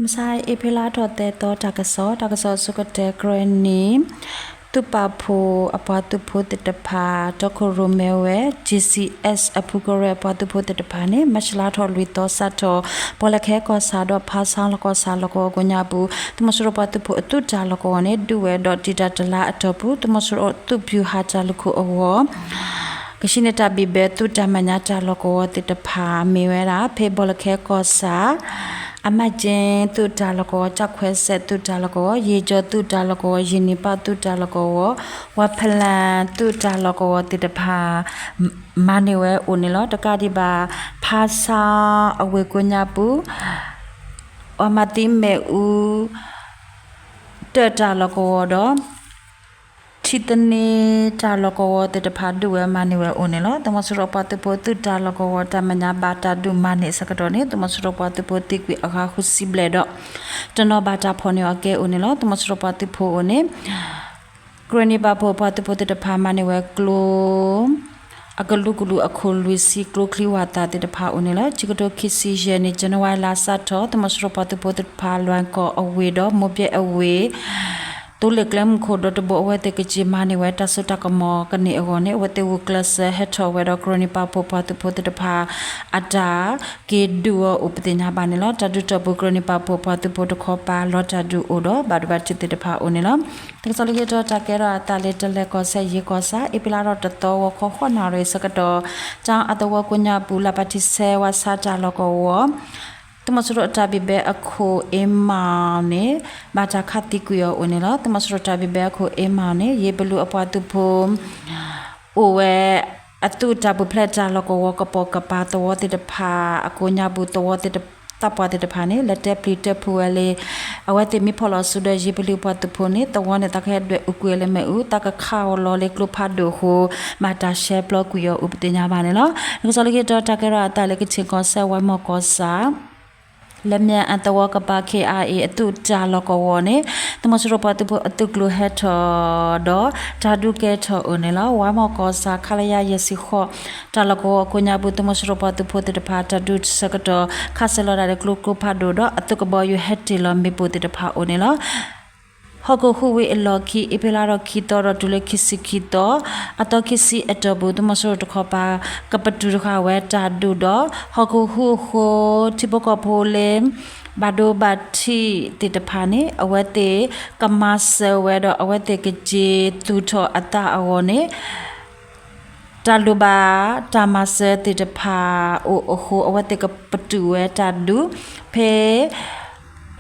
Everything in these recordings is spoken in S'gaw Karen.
မဆါအ့ဖြ့လါထီၣ်သၢသီတၢ်ကစီၣ်, တၢ်ကစီၣ်အဆိကတၢၢ် ကရၢနံၤ သုးပာ်ဖှိၣ်အပှၤသုးဖိသ့ၣ်တဖၣ် တီခိၣ်ရိၣ်မဲဝဲ JCS အဖုကရၢအပှၤသုးဖိသ့ၣ်တဖၣ်န့ၣ် မၢ်ၡးလါထီၣ်လွံၢ်သီစးထီၣ် ပီၣ်လဲၣ်ခဲကီၢ်ဆၣ်ဒီးဖါဆါလီၢ်ကီၢ်ဆၣ်လီၢ်ကဝီၤကိးညါပူၤ သုးမီၤစိရိၤပှၤသုးဖိအသုးတၢ်လီၢ်ကဝီၤန့ၣ် ဒုးဝဲဒီးတံာ်တာ်တလါအတီၢ်ပူၤ သုးမီၤစိရိၤသုးပျူၤဟးတၢ်လူၢ်ခိၣ်အဂီၢ် ကဆံးန့ၢ်တၢ်ဘံၣ်ဘၢသုးတၢ်မဲာ်ညါတၢ်လီၢ်ကဝီၤသ့ၣ်တဖၣ် မ့ၢ်ဝဲဒၣ် ဖဲဘီလၢခဲကီၢ်ဆၣ် အမၢ်ကၠ့သုးတၢ်လီၢ်ကဝီၤ, ကၠၣ်ခွဲစဲးသုးတၢ်လီၢ်ကဝီၤ, ယ့ၣ်ကၠီသုးတၢ်လီၢ်ကဝီၤ, ယ့ၣ်နံၤပၣ်သုးတၢ်လီၢ်ကဝီၤ, ဝါဖလၣ်သုးတၢ်လီၢ်ကဝီၤသ့ၣ်တဖၣ် မၤန့ၢ်ဝဲအိၣ်န့ၣ်လီၤ. တကးဒံးဘၣ် ဖါဆါအဝ့ၢ်ကိးညါပူၤ အမၤသံမ့ၣ်အူ တၢ်တၢ်လီၢ်ကဝီၤဒီး ထံသန့တၢ်လီၢ်ကဝီၤသ့ၣ်တဖၣ် ဒုးဝဲမၤန့ၢ်ဝဲအိၣ်န့ၣ်လီၤ. သုးမီၤစိရိၤပှၤသုးဖိသုးတၢ်လီၢ်ကဝီၤတၢ်မဲာ်ညါဘၣ်တၢ်ဒုးမၤန့ၢ်အဆၢကတီၢ်န့ၣ် သုးမီၤစိရိၤပှၤသုးဖိသံကွံာ်အဂၤဃုဆံဘျဲၣ်ဒီး တနီၤဘၣ်တၢ်ဖီၣ်န့ၢ်အီၤကဲအိၣ်န့ၣ်လီၤ. သုးမီၤစိရိၤပှၤသုးဖိအိၣ်န့ၣ် ကရၢနံၤပာ်ဖှိၣ်ပှၤသုးဖိသ့ၣ်တဖၣ်မၤန့ၢ်ဝဲကျိ အကလုာ်ကလုာ်အခိၣ်လွံၢ်ဆံ ကျိချံဝၣ်သၣ်သ့ၣ်တဖၣ်အိၣ်န့ၣ်လီၤ. ခံကထိခံဆံယဲၢ်နံၣ် ကၠနဝါလါစးထီၣ် သုးမီၤစိရိၤပှၤသုးဖိသ့ၣ်တဖၣ် လွဲၢ်ကီၢ်အဝ့ၢ်ဒီး မိၢ်ဘဲအဝ့ၢ် သိလ့ၣ်ကျဲမုၢ်ခိၣ် ဒီတဘိအဝဲသ့ၣ်ကက့ၤမၤန့ၢ်ဝဲတၢ်စိတၢ်ကမီၤကန့ၢ်အဂီၢ်န့ၣ် အဝဲသ့ၣ်ဂုာ်ကျဲးစၢးဟဲထီၣ်ဝဲဒီး ကရၢနံၤပာ်ဖှိၣ်ပှၤသုးဖိသ့ၣ်တဖၣ် အတၢ်က့ၤဒုးအီၤအိၣ်ပသ့ၣ်ညါဘၣ်န့ၣ်လီၤ. တၢ်ဒုးတီၢ်ပူၤ ကရၢနံၤပာ်ဖှိၣ်ပှၤသုးဖိတခီပၤ လီၤတၢ်ဒုးအိၣ်ဒီး ဘၣ်ဒိဘၣ်ထံးသ့ၣ်တဖၣ်အိၣ်န့ၣ်လီၤ. တၢ်ကစီၣ်လၢခံတီၤ တၢ်ကဲထီၣ်အသးလၢ တလဲၤကီၢ်စဲၣ်ယ့ၢ်ကီၢ်ဆၣ် အ့ဖြ့လါထီၣ်တသီ ဂီၤခီဃိးနၣ်ရံၣ်ဆၢကတီၢ် တၢ်အသဝီကိးညါပူၤ လၢပၣ်ထံဆဲဝါဆါတၢ်လီၢ်ကဝီၤ သုးမီၤစိရိၤအတၢ်ဘံၣ်ဘၢအခိၣ်အ့မီၣ်န့ၣ် ဘၣ်တၢ်ခးသံကွံာ်အီၤအိၣ်န့ၣ်လီၤ. သုးမီၤစိရိၤတၢ်ဘံၣ်ဘၢအခိၣ်အ့မီၣ်န့ၣ် ယ့ၢ်ပလူးအပှၤသုးဖိ အိၣ်ဝဲ အသုးတၢ်ပူၤဖျဲးတၢ်လီၢ်ကဝီၤကပိာ်ကပၤသဝီသ့ၣ်တဖၣ်အကိးညါပူၤ သဝီသ့ၣ်တ သးပှၢ်သ့ၣ်တဖၣ်န့ၣ် လဲၤတဲပျံၤတဲဖုးဝဲလၢ အဝဲသ့ၣ်မ့ၢ်ဖီၣ်လီၤစုဒီးယ့ၢ်ပလူးပှၤသုးဖိန့ၣ် သဝီန့ၣ်သးကဟဲဒွဲၣ်အူကွံာ်လၢမ့ၣ်အူ သးကခးအီၤလီၤလၢကျိဖးဒိၣ်အဃိ ဘၣ်တၢ်ရှဲပျီကွံာ်အီၤအိၣ်ပသ့ၣ်ညါဘၣ်န့ၣ်လီၤ. တၢ်ကစီၣ်လၢခံတီၤ တၢ်ကဲထီၣ်အသးလၢ ကချ့ၣ်ကီၢ်စဲၣ် ဝါမီၢ်ကီၢ်ဆၣ် လၢမၠဲၣ်အသဝီကပၤ ခ့ၣ်အါအ့ၣ် အသုးတၢ်လီၢ်ကဝီၤန့ၣ် သုးမီၤစိရိၤပှၤသုးဖိအသုးကျိၤဟဲထီၣ်ဒီး တၢ်ဒုးကဲထီၣ်အိၣ်န့ၣ်လီၤ. ဝါမီၢ်ကီၢ်ဆၣ် ခလရ ယဲၢ်ဆံဃိး တၢ်လီၢ်ကဝီၤအကိးညါပူၤ သုးမီၤစိရိၤပှၤသုးဖိသ့ၣ်တဖၣ် တၢ်ဒုးဆၢကတီၢ် ခးစၢၤလီၤဒၣ်လၢကျိကျိဖးဒိၣ်ဒီး အသုးကဘီယူၤဟဲတ့ၢ်လီၤမ့ၣ်ပိၢ်သ့ၣ်တဖၣ်အိၣ်န့ၣ်လီၤ. ဟီၣ်ခိၣ်ဟူးဝံၤအလီၢ်ခံ အ့ဖြ့လါထီၣ်ခံသီဒီးတုၤလၢခံဆံခံသီ အသီခံဆံအတီၢ်ပူၤ သုးမီၤစိရိၤတခီပၤ ကပတုာ်ဃာ်ဝဲတၢ်ဒုးဒီး ဟီၣ်ခိၣ်ဟူးအဃိ ထံဖိကီၢ်ဖိလၢ ဘၣ်ဒိဘၣ်ထံးသ့ၣ်တဖၣ်န့ၣ် အဝဲသ့ၣ်ကမၤစၢၤဝဲဒီး အဝဲသ့ၣ်ကက့ၤသူၣ်ထီၣ်အသးအဂီၢ်န့ၣ် တၢ်လိၣ်ဘၣ်တၢ်မၤစၢၤသ့ၣ်တဖၣ်အိၣ်အဃိ အဝဲသ့ၣ်ကပတုာ်ဝဲတၢ်ဒုး ဖဲ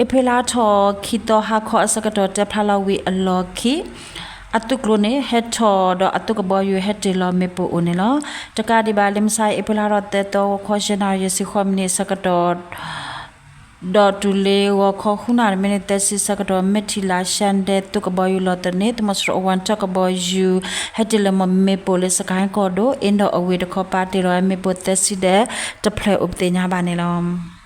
အ့ဖြ့လါထီၣ်ခံသီ ဟါခီအဆၢကတီၢ် တဲဖျါလီၤဝံၤအလီၢ်ခံ အသုးကျိၤန့ၣ် ဟဲထီၣ်ဒီးအသုးကဘီယူၤဟဲတ့ၢ်လီၤမ့ၣ်ပိၢ်အိၣ်န့ၣ်လီၤ. တကးဒံးဘၣ် လၢမုၢ်ဆါအ့ဖြ့လါထီၣ်သၢသီ ဂီၤခီယဲၢ်နၣ်ရံၣ် ယဲၢ်ဆံဃိးမံးနံးအဆၢကတီၢ် ဒီးတုၤလၢဂီၤခီဃုနၣ်ရံၣ် မံးနံးသၢဆံဆၢကတီၢ် မဲၣ်ထံလါ ရှၢၣ်ဒဲ သုးကဘီယူၤလီၤသန့ၣ် သုးမီၤစိရိၤအဝၤထၢၣ်ကဘီယူၤ ဟဲတ့ၢ်လီၤမ့ၣ်ပိၢ်လၢ စကဲၣ်ကီၢ်ဒိၣ် အ့ဒီးအဝ့ၢ်တခီပၤ တ့ၢ်လီၤဝဲမ့ၣ်ပိၢ်သၢဆံဒီး တဖျၢၣ်အိၣ်ပသ့ၣ်ညါဘၣ်န့ၣ်လီၤ.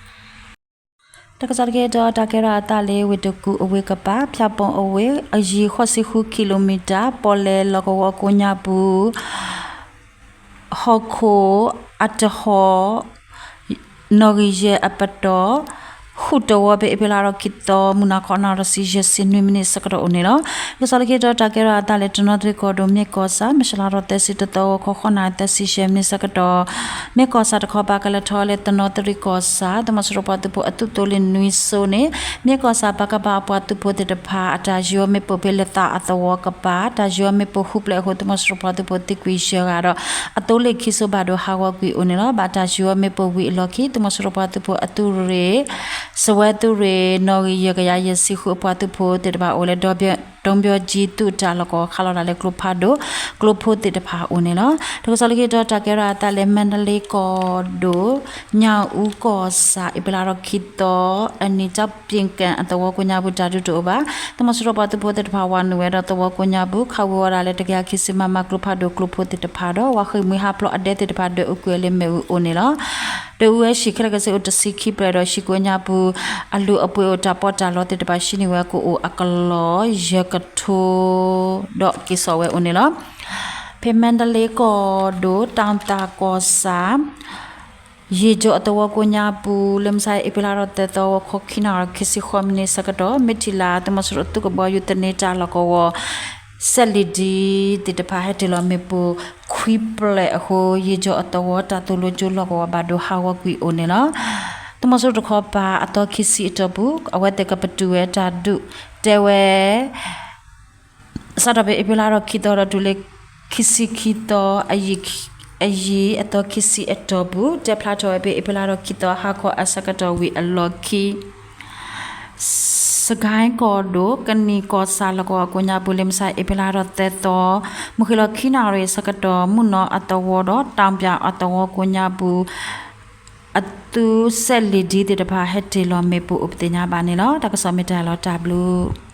တၢ်ကစီၣ်တကဲတီၤ တၢ်ကဲထီၣ်အသးလၢ ဝ့ၢ်တကူၣ်အဝ့ၢ်ကပၤ ဖၠၣ်ပိၣ်အဝ့ၢ် အယံၤဃိးဆံဃု ကံလိမံၤတၢ် ပီၣ်လဲၣ်လီၢ်ကဝီၤကိးညါပူၤ ဟီၣ်ခိၣ်အတဟီၣ် နီၣ်ဂံၢ်ယဲၢ်အပတီၢ် ဃုာ်တဝီ ဖဲအ့ဖြ့လါထီၣ်ခံသီ မုၢ်နၤခီ နၣ်ရံၣ်တဆံ ယဲၢ်ဆံနွံမံးနံးဆၢကတီၢ်အိၣ်န့ၣ်လီၤ. တၢ်ကစီၣ်လၢခံတီၤ တၢ်ကဲထီၣ်အသးလၢ တနီသရံၣ်ကီၢ်ဒိၣ် မၠဲၣ်ကီၢ်ဆၣ် မၢ်ၡးလါထီၣ်သၢဆံတသီ ဂီၤခီဃိးနၣ်ရံၣ် သၢဆံယဲၢ်မံးနံးဆၢကတီၢ် မၠဲၣ်ကီၢ်ဆၣ်တခီပၤ ကလဲၤထီၣ်လၢတနီသရံၣ်ကီၢ်ဆၣ် သုးမီၤစိရိၤပှၤသုးဖိအသုးသိလ့ၣ်နွံစိန့ၣ် မၠဲၣ်ကီၢ်ဆၣ်ပၤကပၤအပှၤသုးဖိသ့ၣ်တဖၣ် အတၢ်ယံၤအီၤမ့ၣ်ပိၢ်ဖဲလဲၤသးအသဝီကပၤ တၢ်ယံၤအီၤမ့ၣ်ပိၢ်ဃုာ်ဖျၢၣ်အဃိ သုးမီၤစိရိၤပှၤသုးဖိသံကွံာ်ယဲၢ်ဂၤဒီး အသိလ့ၣ်ခံစိဘၣ်ဒိဟးဂီၤကွံာ်အိၣ်န့ၣ်လီၤ. ဘၣ်တၢ်ယံၤအီၤမ့ၣ်ပိၢ်ဝံၤအလီၢ်ခံ သုးမီၤစိရိၤပှၤသုးဖိအသုးရ့ၣ် စဝဲသုးရ့ၣ် နီၣ်ဂံၢ်ယဲၢ်ကယၤယဲၢ်ဆံဃုအပှၤသုးဖိသ့ၣ်တဖၣ်အိၣ်လၢ ဒီဘျီကၠံသုးတၢ်လီၢ်ကဝီၤ ခးလီၤဒၣ်လၢကျိဖးဒိၣ် ကျိဖိသ့ၣ်တဖၣ်အိၣ်န့ၣ်လီၤ. တၢ်ကစီၣ်လၢခံတီၤ တၢ်ကဲထီၣ်အသးလၢ မါဒလ့ကီၢ်ဒိၣ် ညၣ်အူကီၢ်ဆၣ် အ့ဖြ့လါထီၣ်ခံသီ အနံၤ တၢ်ပ့ၣ်ကၣ်အသဝီကိးညါပူၤ တၢ်ဒုးတအိၣ်ဘၣ်. သုးမီၤစိရိၤပှၤသုးဖိသ့ၣ်တဖၣ် ဝၤနုာ်ဝဲဒီးသဝီကိးညါပူၤ ခးဝံၤဝဲဒၣ်လၢတကယၤခံဆံ မမ ကျိဖးဒိၣ်ကျိဖိသ့ၣ်တဖၣ်ဒီး ဝၤဃ့ၢ်မှံဟးဖျိးအဒဲသ့ၣ်တဖၣ် ဒွဲၣ်အူကွံာ်လၢမ့ၣ်အူအိၣ်န့ၣ်လီၤ. ဒွဲၣ်အူဝဲဟံၣ်ခဲလၢာ်ခဲဆ့အိၣ်တဆံခံဖျၢၣ်ဒီး ဟံၣ်ကိးညါပူၤ အလုၢ်အပှ့ၤအိၣ်တၢ်ပီးတၢ်လီသ့ၣ်တဖၣ် ဟံးန့ၢ်ဝဲကအိၣ်အကလီၢ် ယဲၢ်ကထိ ဒီးက့ၤစိာ်ဝဲအိၣ်န့ၣ်လီၤ. ဖဲမါဒလ့ကီၢ်ဒိၣ် တၢ်သၣ်ကီၢ်ဆၣ် ယ့ၣ်ကၠိအသဝီကိးညါပူၤ လၢမုၢ်ဆါအ့ဖြ့လါထီၣ်သၢသီ ဂီၤခီခံနၣ်ရံၣ်ခံဆံဃိးမံးနံးဆၢကတီၢ် မ့ၢ်ထံၣ်လၢ သုးမီၤစိရိၤအသုးကဘီယူၤသန့တၢ်လီၢ်ကဝီၤ စဲးလ့ၣ်ဒံသ့ၣ်တဖၣ် ဟဲတ့ၢ်လီၤမ့ၣ်ပိၢ်ခွံဖျၢၣ်အဃိ ယ့ၣ်ကၠိအသဝီတၢ်သိၣ်လိကၠိလီၢ်ကဝီၤဘၣ်ဒိဟးဂီၤကွံာ်အိၣ်န့ၣ်လီၤ. သုးမီၤစိရိၤတခီပၤအသီခံဆံအတီၢ်ပူၤ အဝဲသ့ၣ်ကပတုာ်ဝဲတၢ်ဒုးတဲဝဲ စးထီၣ်ဖဲအ့ဖြ့လါထီၣ်ခံသီဒီးတုၤလၢခံဆံခံသီ အယံာ်အသီခံဆံအတီၢ်ပူၤ တဲဖျါထီၣ်ဝဲဖဲအ့ဖြ့လါထီၣ်ခံသီ ဟါခီအဆၢကတီၢ်ဝံၤအလီၢ်ခံ စကဲၣ်ကီၢ်ဒိၣ် ကနံၣ်ကီၢ်ဆၣ်လီၢ်ကဝီၤကိးညါပူၤ လၢမုၢ်ဆါအ့ဖြ့လါထီၣ်သၢသီ မုၢ်ဃ့ၢ်လီၤခံနၣ်ရံၣ်အဆၢကတီၢ် မုၢ်နီၢ်အသဝီဒီး တၢ်ပၠၣ်အသဝီကိးညါပူၤ အသုးစဲးလ့ၣ်ဒံသ့ၣ်တဖၣ် ဟဲတ့ၢ်လီၤမ့ၣ်ပိၢ်အိၣ်ပသ့ၣ်ညါဘၣ်န့ၣ်လီၤ. တၢ်ကစီၣ်မ့ၢ်တၢ်လီၤတၢ်ဘျုး